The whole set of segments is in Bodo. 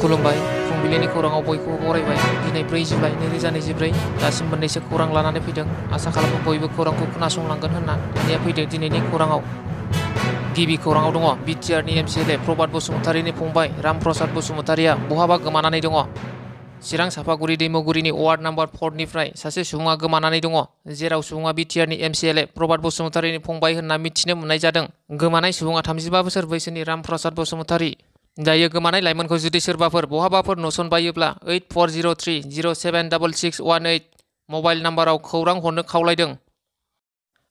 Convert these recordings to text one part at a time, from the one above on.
खुलुमबाय फुंबिलिनि खौराङाव बयखौबो बरायबाय। दिनै 4 जुलाइ 2024 दासिम मोननैसो खौरां लानानै फैदों। आसा खालामो बयबो खौरांखौ खोनासंलांगोन होनना। दानिया फैदों दिनैनि खौराङाव। गिबि खौराङाव दङ बिटिआरनि एमसिएलए प्रभात बसुमतारीनि फंबाय रामप्रसाद बसुमतारीया बहाबा गोमानानै दङ। चिरां सापागुरि दैमुगुरिनि वार्ड नाम्बार 4 निफ्राय सासे सुबुङा गोमानानै दङ, जेराव सुबुङा बिटिआरनि एमसिएलए प्रभात बसुमतारीनि फंबाय होनना मिथिनो मोननाय जादों। गोमानाय सुबुङा 35 बोसोर बैसोनि रामप्रसाद बसुमतारी। दायो गोमानाय लाइमोनखौ जुदि सोरबाफोर बहाबाफोर नुसनबायोब्ला 8403076618 मबाइल नाम्बाराव खौरां हरनो खावलायदों।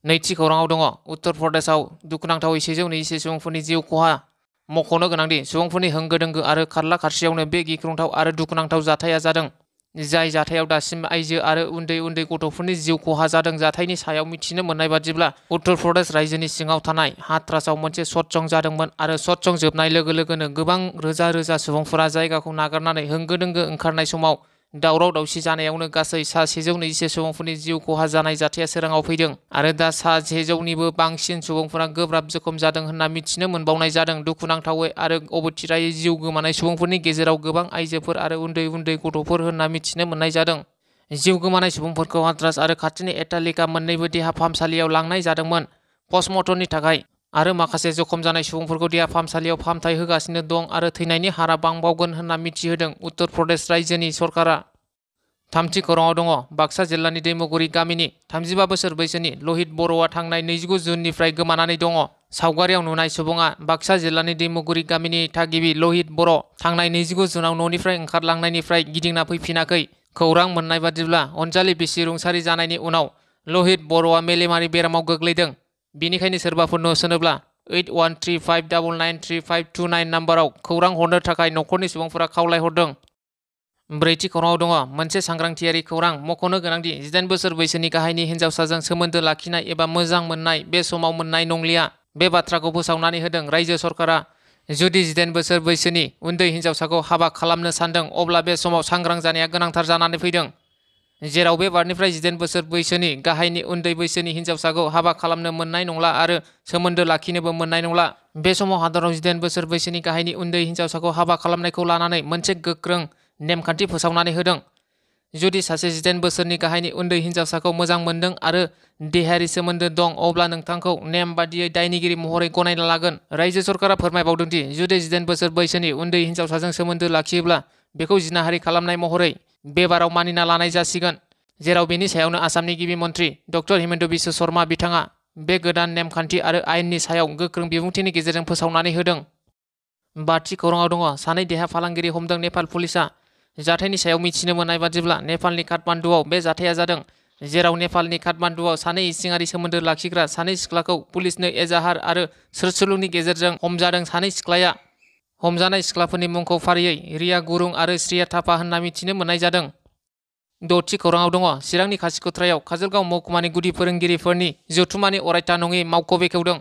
नैथि खौराङाव दङ उत्तर प्रदेशआव दुखुनांथावै 124 सुबुंफोरनि जिउ खहा। मख'नो गोनांदि सुबुंफोरनि होंगो दोंगो आरो खारला खारसियावनो बे गिख्रंथाव आरो दुखुनांथाव जाथाया जादों। जाय जाथायाव दासिम आइजो आरो उन्दै उन्दै गथ'फोरनि जिउ खहा जादों। जाथायनि सायाव मिथिनो मोननाय बादिब्ला उत्तर प्रदेश रायजोनि सिङाव थानाय हाथरासआव मोनसे सतसं जादोंमोन आरो सतसं जोबनाय लोगो लोगोनो गोबां रोजा रोजा सुबुंफोरा जायगाखौ नागारनानै होंगो दोंगो ओंखारनाय समाव दावराव दावसि जानायावनो गासै 124 सुबुंफोरनि जिउ खहा जानाय जाथाया सोराङाव फैदों आरो दा 100निबो बांसिन सुबुंफोरा गोब्राब जखम जादों होनना मिथिनो मोनबावनाय जादों। दुखुनांथावै आरो अबथिरायै जिउ गोमानाय सुबुंफोरनि गेजेराव गोबां आइजोफोर आरो उन्दै उन्दै गथ'फोर होनना मिथिनो मोननाय जादों। जिउ गोमानाय सुबुंफोरखौ हाथरास आरो खाथिनि एटालिका मोन्नैबो देहा फाहामसालियाव लांनाय जादोंमोन पस्टमर्टमनि थाखाय आरो माखासे जखम जानाय सुबुंफोरखौ देहा फाहामसालियाव फाहामथाय होगासिनो दं आरो थैनायनि हारआ बांबावगोन होनना मिथिहोदों उत्तर प्रदेश रायजोनि सरकारा। थामथि खौराङाव दङ बाक्सा जिल्लानि दैमुगुरि गामिनि 35 बोसोर बैसोनि लहित बर'आ थांनाय 29 जुननिफ्राय गोमानानै दङ। सावगारियाव नुनाय सुबुङा बाक्सा जिल्लानि दैमुगुरि गामिनि थागिबि लहित बर'। थांनाय 29 जुनाव न'निफ्राय ओंखारलांनायनिफ्राय गिदिंना फैफिनाखै। खौरां मोननाय बादिब्ला अनजालि बिसि रुंसारि जानायनि उनाव लहित बर'आ मेलेमारि बेरामाव गोग्लैदों। बिनिखायनो सोरबाफोर नुसनोब्ला 8135993529 नाम्बाराव खौरां हरनो थाखाय न'खरनि सुबुंफोरा खावलायहरदों। ब्रैथि खौराङाव दङ मोनसे सांग्रांथियारि खौरां। मख'नो गोनांदि 18 बोसोर बैसोनि गाहायनि हिन्जावसाजों सोमोन्दो लाखिनाय एबा मोजां मोननाय बे समाव मोननाय नंलिया। बे बाथ्राखौ फोसावनानै होदों रायजो सरकारा। जुदि 18 बोसोर बैसोनि उन्दै हिन्जावसाखौ हाबा खालामनो सानदों अब्ला बे समाव सांग्रां जानाया गोनांथार जानानै फैदों। जेराव बे बारनिफ्राय 18 बोसोर बैसोनि गाहायनि उन्दै बैसोनि हिन्जावसाखौ हाबा खालामनो मोननाय नंला आरो सोमोन्दो लाखिनोबो मोननाय नंला। बे समाव हादराव 18 बोसोर बैसोनि गाहायनि उन्दै हिन्जावसाखौ हाबा खालामनायखौ लानानै मोनसे गोख्रों नेमखान्थि फोसावनानै होदों। जुदि सासे 18 बोसोरनि गाहायनि उन्दै हिन्जावसाखौ मोजां मोनदों आरो देहायारि सोमोन्दो दं अब्ला नोंथांखौ नेम बादियै दायनिगिरि महरै गनायना लागोन। रायजो सरकारा फोरमायबावदों दि जुदि 18 बोसोर बैसोनि उन्दै हिन्जावसाजों सोमोन्दो लाखियोब्ला बेखौ जिनाहारि खालामनाय महरै बे बाराव मानिना लानाय जासिगोन। जेराव बेनि सायावनो आसामनि गिबि मन्थ्रि डक्टर हिमन्त बिश्व शर्मा बिथाङा बे गोदान नेमखान्थि आरो आयेननि सायाव गोख्रों बिबुंथिनि गेजेरजों फोसावनानै होदों। बाथि खौराङाव दङ सानै देहा फालांगिरि हमदों नेपाल पुलिसा। जाथायनि सायाव मिथिनो मोननाय बादिब्ला नेपालनि काठमान्डुआव बे जाथाया जादों। जेराव नेपालनि काठमान्डुआव सानै इसिङारि सोमोन्दो लाखिग्रा सानै सिख्लाखौ पुलिसनो एजाहार आरो सोरसुलुनि गेजेरजों हमजादों। सानै सिख्लाया हमजानाय सिख्लाफोरनि मुंखौ फारियै रिया गुरुं आरो श्रिया थापा होनना मिथिनो मोननाय जादों। द'थि खौराङाव दङ चिरांनि खासिक'त्रायाव काजलगाव महकुमानि गुदि फोरोंगिरिफोरनि जथुमानि अरायथा नङि मावख' बेखेवदों।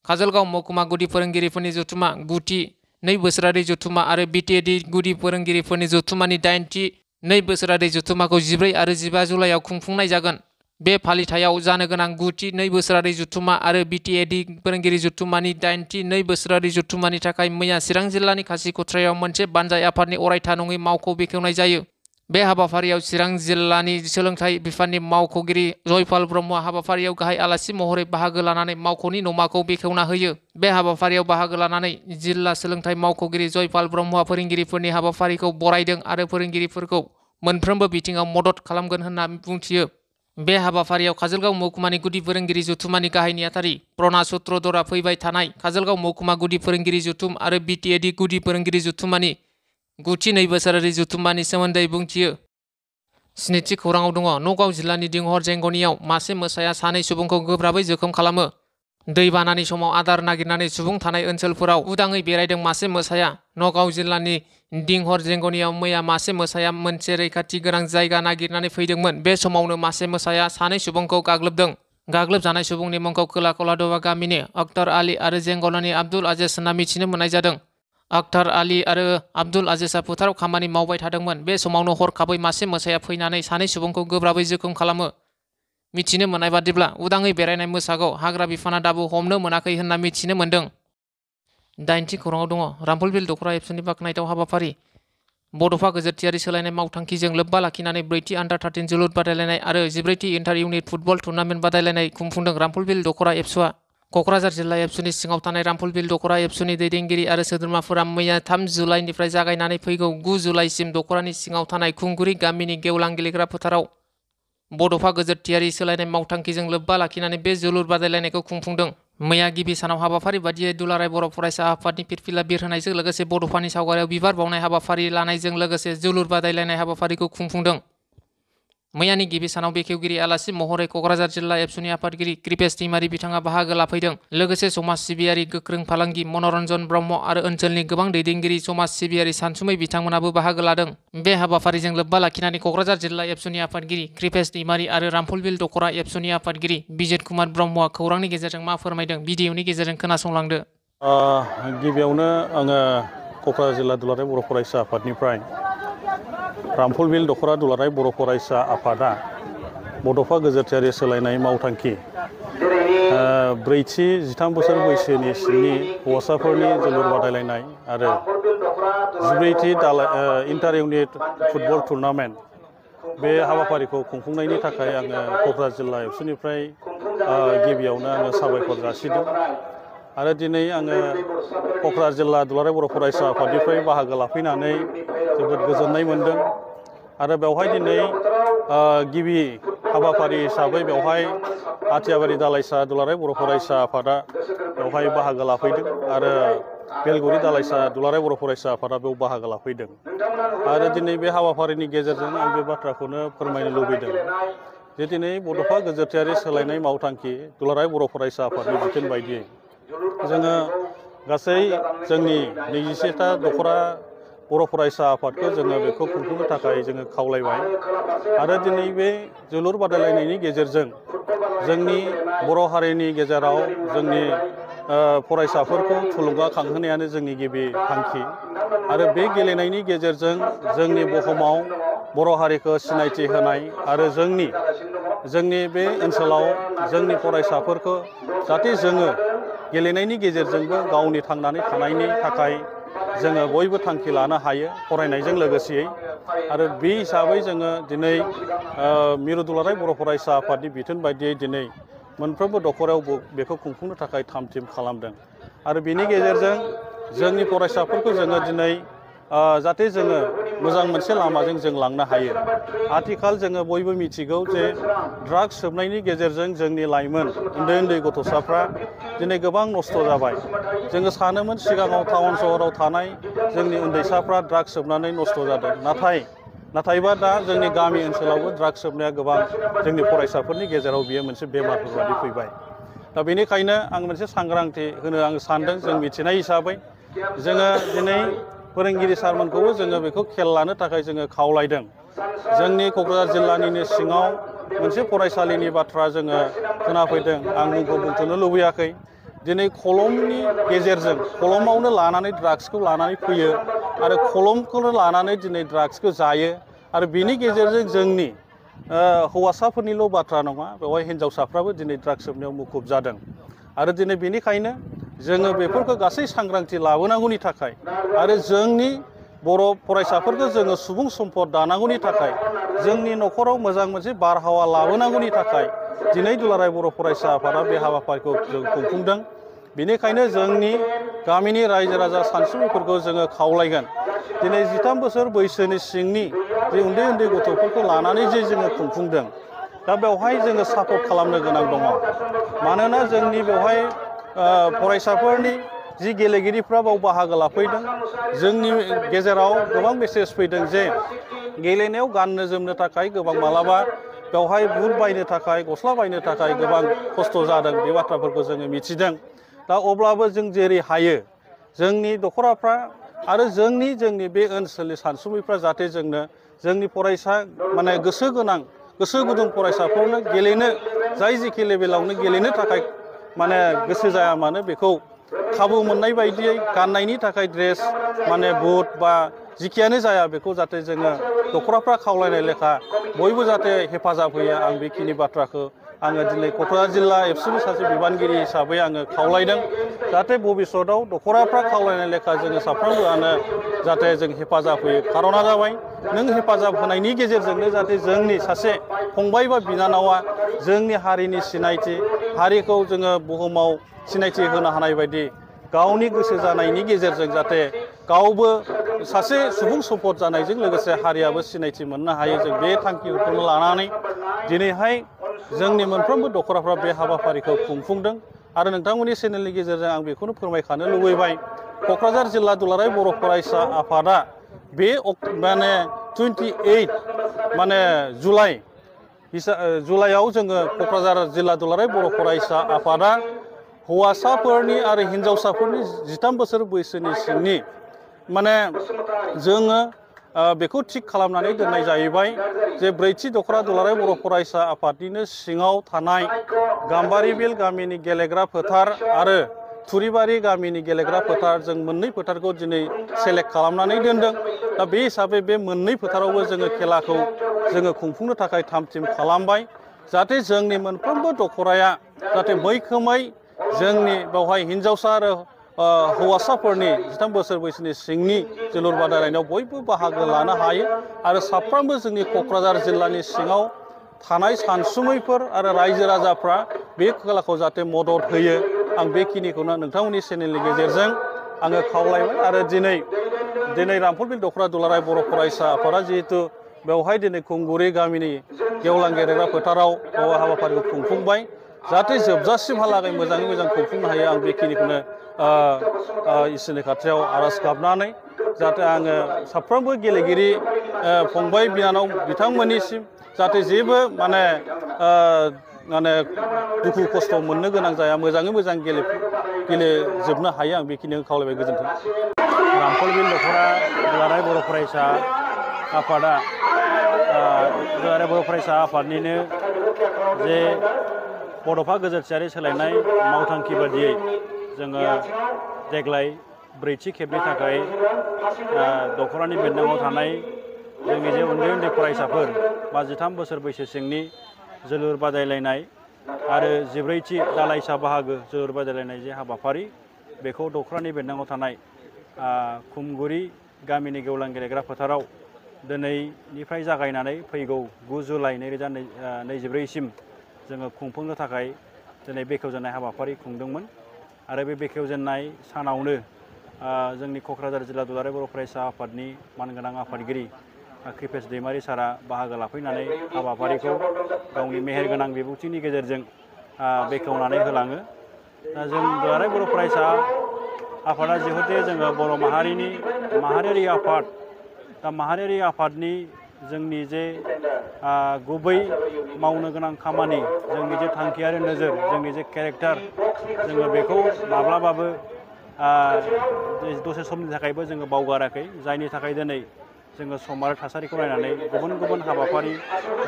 काजलगाव महकुमा गुदि फोरोंगिरिफोरनि जथुमा 9थि 2 बोसोरारि जथुमा आरो बिटिएडि गुदि फोरोंगिरिफोरनि जथुमानि 8थि 2 बोसोरारि जथुमाखौ 14 आरो 15 जुलाइआव खुंफुंनाय जागोन। बे फालिथायाव जानो गोनां 9थि 2 बोसोरारि जथुमा आरो बिटिएडि फोरोंगिरि जथुमानि 8थि 2 बोसोरारि जथुमानि थाखाय मैया चिरां जिल्लानि खासिक'त्रायाव मोनसे बानजाय आफादनि अरायथा नङि मावख' बेखेवनाय जायो। बे हाबाफारियाव चिरां जिल्लानि सोलोंथाइ बिफाननि मावख'गिरि जयपाल ब्रह्मआ हाबाफारियाव गाहाय आलासि महरै बाहागो लानानै मावख'नि नमाखौ बेखेवना होयो। बे हाबाफारियाव बाहागो लानानै जिल्ला सोलोंथाइ मावख'गिरि जयपाल ब्रह्मआ फोरोंगिरिफोरनि हाबाफारिखौ बरायदों आरो फोरोंगिरिफोरखौ मोनफ्रोमबो बिथिङाव मदद खालामगोन होनना बुंथियो। बे हाबाफारियाव काजलगाव महकुमानि गुदि फोरोंगिरि जथुमानि गाहाय नेहाथारि प्रना सूत्रधरआ फैबाय थानाय काजलगाव महकुमा गुदि फोरोंगिरि जथुम आरो बिटिएडि गुदि फोरोंगिरि जथुमानि 9थि 2 बोसोरारि जथुमानि सोमोन्दै बुंथियो। स्निथि खौराङाव दङ नगाव जिल्लानि दिंहर जेंगनियाव मासे मोसाया सानै सुबुंखौ गोब्राबै जोखोम खालामो। दैबानानि समाव आदार नागिरनानै सुबुं थानाय ओनसोलफोराव उदाङै बेरायदों मासे मोसाया। नगाव जिल्लानि दिंहर जेंगनियाव मैया मासे मोसाया मोनसे रैखाथि गोनां जायगा नागिरनानै फैदोंमोन। बे समावनो मासे मोसाया सानै सुबुंखौ गाग्लोबदों। गाग्लोबजानाय सुबुंनि मुंखौ खोला कलाड'बा गामिनि अख्तर आली आरो जेंगनानि आब्दुल आजिज होनना मिथिनो मोननाय जादों। अख्तर आली आरो आब्दुल आजिजआ फोथाराव खामानि मावबाय थादोंमोन। बे समावनो हरखाबै मासे मोसाया फैनानै सानै सुबुंखौ गोब्राबै जोखोम खालामो। मिथिनो मोननाय बादिब्ला उदाङै बेरायनाय मोसाखौ हाग्रा बिफाना दाबो हमनो मोनाखै होनना मिथिनो मोनदों। 8थि खौराङाव दङ रामफलबिल दख'रा एबसुनि बाखनायथाव हाबाफारि। बड'फा गेजेरथियारि सोलायनाय मावथांखिजों लोब्बा लाखिनानै ब्रैथि आन्डार-13 जोलुर बादायलायनाय आरो 14थि इन्टार-इउनिट फुटबल टुर्नामेन्ट बादायलायनाय खुंफुंदों। रामफलबिल दख'रा एबसुआ क'क्राझार जिल्ला एबसुनि सिङाव थानाय रामफलबिल दख'रा एबसुनि दैदेनगिरि आरो सोद्रोमाफोरा मैया 3 जुलाइनिफ्राय जागायनानै फैगौ 9 जुलाइसिम दख'रानि सिङाव थानाय खुंगुरि गामिनि गेवलां गेलेग्रा फोथाराव बड'फा गेजेरथियारि सोलायनाय मावथांखिजों लोब्बा लाखिनानै बे जोलुर बादायलायनायखौ खुंफुंदों। मैया गिबि सानाव हाबाफारि बादियै दुलाराय बर' फरायसा आफादनि फिरफिला बिरहोनायजों लोगोसे बड'फानि सावगारियाव बिबार बावनाय हाबाफारि लानायजों लोगोसे जोलुर बादायलायनाय हाबाफारिखौ खुंफुंदों। मैयानि गिबि सानाव बेखेवगिरि आलासि महरै क'क्राझार जिल्ला एबसुनि आफादगिरि कृपेश दैमारी बिथाङा बाहागो लाफैदों। लोगोसे समाज सिबियारि गोख्रों फालांगि मनरन्जन ब्रह्म आरो ओनसोलनि गोबां दैदेनगिरि समाज सिबियारि सानसुमै बिथांमोनाबो बाहागो लादों। बे हाबाफारिजों लोब्बा लाखिनानै क'क्राझार जिल्ला एबसुनि आफादगिरि कृपेश दैमारी आरो रामफलबिल दख'रा एबसुनि आफादगिरि बिजित कुमार ब्रह्मआ खौरांनि गेजेरजों मा फोरमायदों भिडिअनि गेजेरजों खोनासंलांदो। गिबियावनो आङो क'क्राझार जिल्ला दुलाराय बर' फरायसा आफादनिफ्राय रामफलबिल दख'रा दुलाराय बर' फरायसा आफादा बड'फा गेजेरथियारि सोलायनाय मावथांखि ब्रैथि 13 बोसोर बैसोनि सिंनि हौवासाफोरनि जोलुर बादायलायनाय आरो 14थि इन्टार इउनिट फुटबल टुर्नामेन्ट बे हाबाफारिखौ खुंफुंनायनि थाखाय आङो क'क्राझार जिल्ला एबसुनिफ्राय गिबियावनो आङो साबायखर जासिदों आरो दिनै आङो क'क्राझार जिल्ला दुलाराय बर' फरायसा आफादनिफ्राय बाहागो लाफैनानै जोबोद गोजोननाय मोनदों आरो बेवहाय दिनै गिबि हाबाफारि हिसाबै बेवहाय आथियाबारि दालाइसा दुलाराय बर' फरायसा आफादा बेवहाय बाहागो लाफैदों आरो बेलगुरि दालाइसा दुलाराय बर' फरायसा आफादा बेयाव बाहागो लाफैदों आरो दिनै बे हाबाफारिनि गेजेरजों आं बे बाथ्राखौनो फोरमायनो लुबैदों जे दिनै बड'फा गेजेरथियारि सोलायनाय मावथांखि दुलाराय बर' फरायसा आफादनि बिथोन बायदियै जोङो गासै जोंनि 27था दख'रा बर' फरायसा आफादखौ जोङो बेखौ खुंफुंनो थाखाय जोङो खावलायबाय आरो दिनै बे जोलुर बादायलायनायनि गेजेरजों जोंनि बर' हारिनि गेजेराव जोंनि फरायसाफोरखौ थुलुंगाखांहोनायानो जोंनि गिबि थांखि आरो बे गेलेनायनि गेजेरजों जोंनि बुहुमाव बर' हारिखौ सिनायथि होनाय आरो जोंनि बे ओनसोलाव जोंनि फरायसाफोरखौ जाहाथे जोङो गेलेनायनि गेजेरजोंबो गावनि थांनानै थानायनि थाखाय जोङो बयबो थांखि लानो हायो फरायनायजों लोगोसेयै आरो बे हिसाबै जोङो दिनै मिरु दुलाराय बर' फरायसा आफादनि बिथोन बायदियै दिनै मोनफ्रोमबो दख'रायाव बेखौ खुंफुंनो थाखाय थाम-थिम खालामदों आरो बेनि गेजेरजों जोंनि फरायसाफोरखौ जोङो दिनै जाहाथे जोङो मोजां मोनसे लामाजों जों लांनो हायो। आथिखाल जोङो बयबो मिथिगौ जे ड्राग्स सोबनायनि गेजेरजों जोंनि लाइमोन उन्दै गथ'साफ्रा दिनै गोबां नस्थ' जाबाय। जोङो सानोमोन सिगाङाव टाउन सहराव थानाय जोंनि उन्दैसाफ्रा ड्राग्स सोबनानै नस्थ' जादों नाथायबा दा जोंनि गामि ओनसोलावबो ड्राग्स सोबनाया गोबां जोंनि फरायसाफोरनि गेजेराव बियो मोनसे बेमारफोर बादि फैबाय। दा बेनिखायनो आं मोनसे सांग्रांथि होनो आं सानदों जों मिथिनाय हिसाबै जोङो दिनै फोरोंगिरि सारमोनखौबो जोङो बेखौ खेल लानो थाखाय जोङो खावलायदों। जोंनि क'क्राझार जिल्लानिनो सिङाव मोनसे फरायसालिनि बाथ्रा जोङो खोनाफैदों आं मुंखौ बुंथ'नो लुबैयाखै दिनै कलमनि गेजेरजों कलमावनो लानानै ड्राग्सखौ लानानै फैयो आरो कलमखौनो लानानै दिनै ड्राग्सखौ जायो आरो बेनि गेजेरजों जोंनि हौवासाफोरनिल' बाथ्रा नङा बेवहाय हिन्जावसाफ्राबो दिनै ड्राग्स सोबनायाव मुखुब जादों आरो दिनै बेनिखायनो जोङो बेफोरखौ गासै सांग्रांथि लाबोनांगौनि थाखाय आरो जोंनि बर' फरायसाफोरखौ जोङो सुबुं सम्पद दानांगौनि थाखाय जोंनि न'खराव मोजां मोनसे बारहावा लाबोनांगौनि थाखाय दिनै दुलाराय बर' फरायसा आफादा बे हाबाफारिखौ जों खुंफुंदों। बेनिखायनो जोंनि गामिनि रायजो राजा सानसुमैफोरखौ जोङो खावलायगोन दिनै 13 बोसोर बैसोनि सिंनि जे उन्दै गथ'फोरखौ लानानै जे जोङो खुंफुंदों दा बेवहाय जोङो सापर्ट खालामनो गोनां दङ मानोना जोंनि बेवहाय फरायसाफोरनि जि गेलेगिरिफ्रा बाव बाहागो लाफैदों जोंनि गेजेराव गोबां मेसेज फैदों जे गेलेनायाव गाननो जोमनो थाखाय गोबां मालाबा बेवहाय बुट बायनो थाखाय गस्ला बायनो थाखाय गोबां खस्थ' जादों बे बाथ्राफोरखौ जोङो मिथिदों। दा अब्लाबो जों जेरै हायो जोंनि दख'राफ्रा आरो जोंनि बे ओनसोलनि सानसुमैफ्रा जाहाथे जोंनो जोंनि फरायसा माने गोसो गुदुं फरायसाफोरनो गेलेनो जाय जेखि लेभेलावनो गेलेनो थाखाय माने गोसो जाया मानो बेखौ खाबु मोननाय बायदियै गाननायनि थाखाय ड्रेस माने बुट बा जिखियानो जाया बेखौ जाहाथे जोङो दख'राफ्रा खावलायनाय लेखा बयबो जाहाथे हेफाजाब होयो आं बेखिनि बाथ्राखौ आङो दिनै क'क्राझार जिल्ला एबसुनि सासे बिबानगिरि हिसाबै आङो खावलायदों जाहाथे भबिष्यतआव दख'राफ्रा खावलायनाय लेखा जोङो साफ्रोमबोआनो जाहाथे जों हेफाजाब होयो। खारना जाबाय नों हेफाजाब होनायनि गेजेरजोंनो जाहाथे जोंनि सासे फंबाय बा बिनानावा जोंनि हारिनि सिनायथि हारिखौ जोङो बुहुमाव सिनायथि होनो हानाय बायदि गावनि गोसो जानायनि गेजेरजों जाहाथे गावबो सासे सुबुं सम्पद जानायजों लोगोसे हारियाबो सिनायथि मोननो हायो। जों बे थांखिखौनो लानानै दिनैहाय जोंनि मोनफ्रोमबो दख'राफ्रा बे हाबाफारिखौ खुंफुंदों आरो नोंथांमोननि चेनेलनि गेजेरजों आं बेखौनो फोरमायखानो लुबैबाय क'क्राझार जिल्ला दुलाराय बर' फरायसा आफादा बे माने 28 माने जुलाइआव जोङो क'क्राझार जिल्ला दुलाराय बर' फरायसा आफादा हौवासाफोरनि आरो हिन्जावसाफोरनि 13 बोसोर बैसोनि सिंनि माने जोङो बेखौ थिग खालामनानै दोननाय जाहैबाय जे ब्रैथि दख'रा दुलाराय बर' फरायसा आफादनिनो सिङाव थानाय गाम्बारि बिल गामिनि गेलेग्रा फोथार आरो थुरिबारि गामिनि गेलेग्रा फोथार जों मोननै फोथारखौ दिनै सेलेक्ट खालामनानै दोनदों। दा बे हिसाबै बे मोननै फोथारावबो जोङो खेलाखौ जोङो खुंफुंनो थाखाय थाम थिम खालामबाय जाहाथे जोंनि मोनफ्रोमबो दख'राया जाहाथे मैखोमै जोंनि बेवहाय हिन्जावसा आरो हौवासाफोरनि 13 बोसोर बैसोनि सिंनि जोलुर बादायलायनायाव बयबो बाहागो लानो हायो आरो साफ्रोमबो जोंनि क'क्राझार जिल्लानि सिङाव थानाय सानसुमैफोर आरो रायजो राजाफ्रा बे खेलाखौ जाहाथे मदद होयो। आं बेखिनिखौनो नोंथांमोननि चेनेलनि गेजेरजों आङो खावलायबाय आरो दिनै रामफलबिल दख'रा दुलाराय बर' फरायसा आफादा जिहेतु बेवहाय दिनै खुंगुरि गामिनि गेवलां गेलेग्रा फोथाराव हाबाफारिखौ खुंफुंबाय जाहाथे जोबजासिमहालागै मोजाङै मोजां खुंफुंनो हायो। आं बेखिनिखौनो इसोरनि खाथियाव आर'ज गाबनानै जाहाथे आङो साफ्रोमबो गेलेगिरि फंबाय बिनानाव बिथांमोननिसिम जाहाथे जेबो माने दुखु खस्थ' मोननो गोनां जाया मोजाङै मोजां गेलेजोबनो हायो। आं बेखिनिखौ खावलायबाय। गोजोन्थों। रामफलबिल दख'रा दुलाराय बर' फरायसा आफादा दुलाराय बर' फरायसा आफादनिनो जे बड'फा गोजोरथियारि सोलायनाय मावथांखि बादियै जोङो देग्लाय ब्रैथि खेबनि थाखाय दख'रानि बेन्दोङाव थानाय जोंनि जे उन्दै उन्दै फरायसाफोर बा 13 बोसोर बैसो सिंनि जोलुर बादायलायनाय आरो 14थि दालाइसा बाहागो जोलुर बादायलायनाय जे हाबाफारि बेखौ दख'रानि बेन्दोङाव थानाय खुमगुरि गामिनि गेवलां गेलेग्रा फोथाराव दिनैनिफ्राय जागायनानै फैगौ 9 जुलाइ 2024सिम जोङो खुंफुंनो थाखाय दिनै बेखेवजेननाय हाबाफारि खुंदोंमोन आरो बे बेखेवजेननाय सानावनो जोंनि क'क्राझार जिल्ला दुलाराय बर' फरायसा आफादनि मानगोनां आफादगिरि कृपेश दैमारि सारा बाहागो लाफैनानै हाबाफारिखौ गावनि मेहेरगोनां बिबुंथिनि गेजेरजों बेखेवनानै होलाङो। जों दुलाराय बर' फरायसा आफादा जिहेतु जोङो बर' माहारियारि आफाद दा माहारियारि आफादनि जोंनि जे गुबै मावनो गोनां खामानि जोंनि जे थांखियारि नोजोर जोंनि जे केरेक्टार जोङो बेखौ माब्लाबाबो दसे समनि थाखायबो जोङो बावगाराखै जायनि थाखाय दिनै जोङो सम आरो थासारिखौ नायनानै गुबुन गुबुन हाबाफारि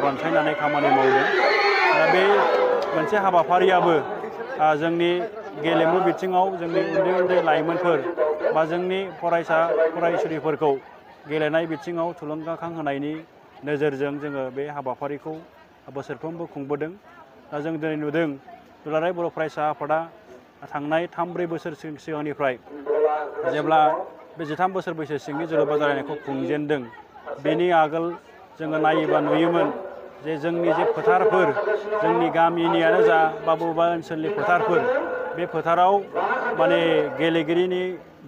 रनसायनानै खामानि मावदों। दा बे मोनसे हाबाफारियाबो जोंनि गेलेमु बिथिङाव जोंनि उन्दै उन्दै लाइमोनफोर बा जोंनि फरायसा फरायसुलिफोरखौ गेलेनाय बिथिङाव थुलुंगाखां होनायनि नोजोरजों जोङो बे हाबाफारिखौ बोसोरफ्रोमबो खुंबोदों। दा जों दिनै नुदों दुलाराय बर' फरायसा आफादा थांनाय 3-4 बोसोर सिगांनिफ्राय जेब्ला बे 13 बोसोर बैसो सिंनि जोलुर बादायलायनायखौ खुंजेनदों बेनि आगोल जोङो नायोबा नुयोमोन जे जोंनि जे फोथारफोर जोंनि गामिनियानो जा बा बबेबा ओनसोलनि फोथारफोर बे फोथाराव माने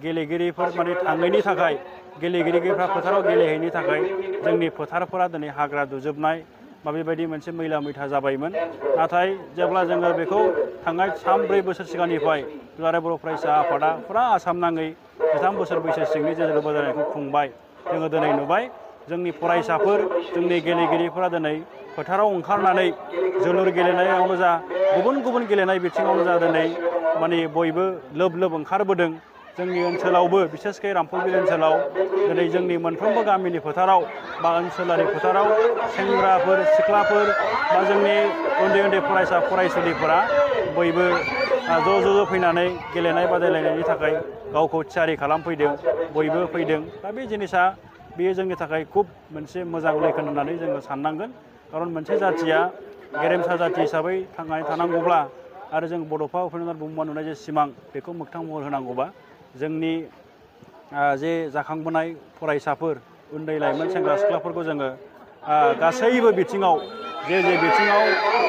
गेलेगिरिफोर माने थाङैनि थाखाय गेलेगिरिफ्रा फोथाराव गेलेहैनि थाखाय जोंनि फोथारफोरा दिनै हाग्रा दुजोबनाय बा बेबायदि मोनसे मैला मैथा जाबायमोन। नाथाय जेब्ला जोङो बेखौ थांनाय 3-4 बोसोर सिगांनिफ्राय दुलाराय बर' फरायसा आफादा फुरा आसाम नाङै 13 बोसोर बैसो सिंनि जोलुर बादायलायनायखौ खुंबाय जोङो दिनै नुबाय जोंनि फरायसाफोर जोंनि गेलेगिरिफोरा दिनै फोथाराव ओंखारनानै जोलुर गेलेनायावनो जा गुबुन गुबुन गेलेनाय बिथिङावनो जा दिनै माने बयबो लोब लोब ओंखारबोदों। जोंनि ओनसोलावबो बिसेसकै रामफलबिल ओनसोलाव दिनै जोंनि मोनफ्रोमबो गामिनि फोथाराव बा ओनसोलारि फोथाराव सेंग्राफोर सिख्लाफोर बा जोंनि उन्दै उन्दै फरायसा फरायसुलिफोरा बयबो ज' फैनानै गेलेनाय बादायलायनायनि थाखाय गावखौ थियारि खालामफैदों बयबो फैदों। दा बे जिनिसा बेयो जोंनि थाखाय खुब मोनसे मोजां लैखोन होननानै जोङो साननांगोन। खारन मोनसे जाथिया गेरेमसा जाथि हिसाबै थांनानै थानांगौब्ला आरो जों बड'फा उपेन्द्रनाथ ब्रह्मआ नुनाय जे सिमां बेखौ मोगथां महर होनांगौबा जोंनि जे जाखांबोनाय फरायसाफोर उन्दै लाइमोन सेंग्रा सिख्लाफोरखौ जोङो गासैबो बिथिङाव जे बिथिङाव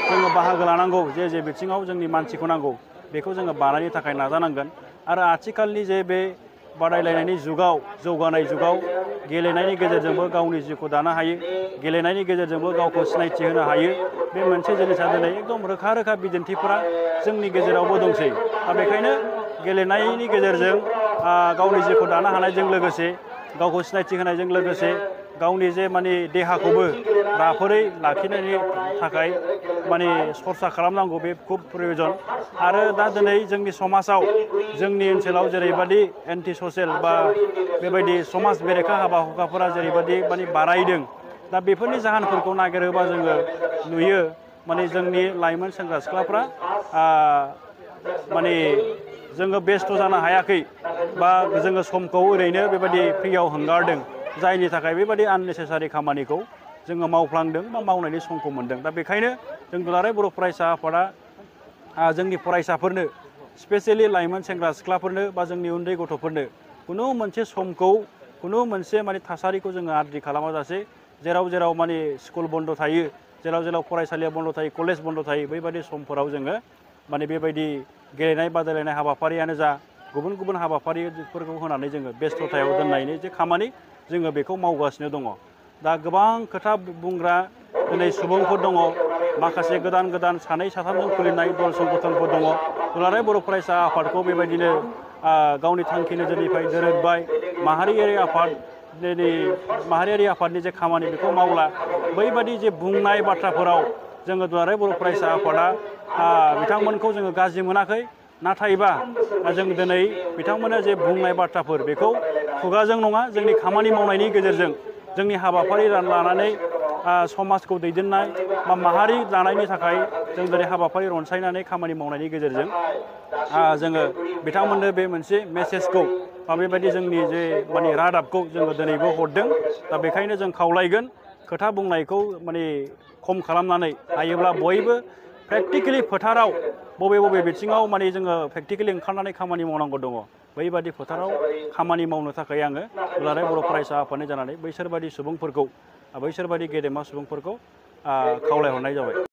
जोङो बाहागो लानांगौ जे बिथिङाव जोंनि मानसिखौ नांगौ बेखौ जोङो बानायनो थाखाय नाजानांगोन आरो आथिखालनि जे बे बादायलायनायनि जुगाव जौगानाय जुगाव गेलेनायनि गेजेरजोंबो गावनि जिउखौ दानो हायो गेलेनायनि गेजेरजोंबो गावखौ सिनायथि होनो हायो बे मोनसे जिनिसा दिनै एकदम रोखा रोखा बिदिन्थिफोरा जोंनि गेजेरावबो दंसै दा बेखायनो गेलेनायनि गेजेरजों गावनि जिउखौ दानो हानायजों लोगोसे गावखौ सिनायथि होनायजों लोगोसे गावनि जे माने देहाखौबो राफोदै लाखिनायनि थाखाय माने सरसा खालामनांगौ बे खुब प्रयजन आरो दा दिनै जोंनि समाजाव जोंनि ओनसोलाव जेरैबायदि एन्टि ससियेल बा बेबायदि समाज बेरेखा हाबा हुखाफोरा जेरैबायदि माने बारायदों दा बेफोरनि जाहोनफोरखौ नागिरोबा जोङो नुयो माने जोंनि लाइमोन सेंग्रा सिख्लाफ्रा माने जोङो बेस्थ' जानो हायाखै बा जोङो समखौ ओरैनो बेबायदि फ्रियाव हंगारदों जायनि थाखाय बेबायदि आननेसेसारि खामानिखौ जोङो मावफ्लांदों बा मावनायनि समखौ मोन्दों दा बेखायनो जों दुलाराय बर' फरायसा आफादा जोंनि फरायसाफोरनो स्पेसियेलि लाइमोन सेंग्रा सिख्लाफोरनो बा जोंनि उन्दै गथ'फोरनो खुनु मोनसे समखौ खुनु मोनसे माने थासारिखौ जोङो आद्रि खालामाजासे जेराव जेराव माने स्कुल बन्द थायो जेराव जेराव फरायसालिया बन्द थायो कलेज बन्द थायो बैबायदि समफोराव जोङो माने बेबायदि गेलेनाय बादायलायनाय हाबाफारियानो जा गुबुन गुबुन हाबाफारिफोरखौ होनानै जोङो बेस्थ'थायाव दोननायनि जे खामानि जोङो बेखौ मावगासिनो दङ दा गोबां खोथा बुंग्रा दिनै सुबुंफोर दङ माखासे गोदान गोदान सानै साथामजों खुलिनाय दल संगठनफोर दङ दुलाराय बर' फरायसा आफादखौ बेबायदिनो गावनि थांखि नोजोरनिफ्राय दोरोदबाय माहारियारि आफादनि जे खामानि बेखौ मावला बैबादि जे बुंनाय बाथ्राफोराव जोङो दुलाराय बर' फरायसा आफादा बिथांमोनखौ जोङो गाज्रि मोनाखै नाथायबा जों दिनै बिथांमोना जे बुंनाय बाथ्राफोर बेखौ खुगाजों नङा जोंनि खामानि मावनायनि गेजेरजों जोंनि हाबाफारि लानानै समाजखौ दैदेननाय बा माहारि दानायनि थाखाय जों दिनै हाबाफारि रनसायनानै खामानि मावनायनि गेजेरजों जोङो बिथांमोननो बे मोनसे मेसेजखौ बा बेबायदि जोंनि जे माने रादाबखौ जोङो दिनैबो हरदों दा बेखायनो जों खावलायगोन खोथा बुंनायखौ माने खम खालामनानै हायोब्ला बयबो प्रेक्टिकेलि फोथाराव बबे बबे बिथिङाव माने जोङो प्रेक्टिकेलि ओंखारनानै खामानि मावनांगौ दङ बैबादि फोथाराव खामानि मावनो थाखाय आङो दुलाराय बर' फरायसा आफादनि जानानै बैसोरबादि सुबुंफोरखौ बैसोरबादि गेदेमा सुबुंफोरखौ खावलायहरनाय जाबाय।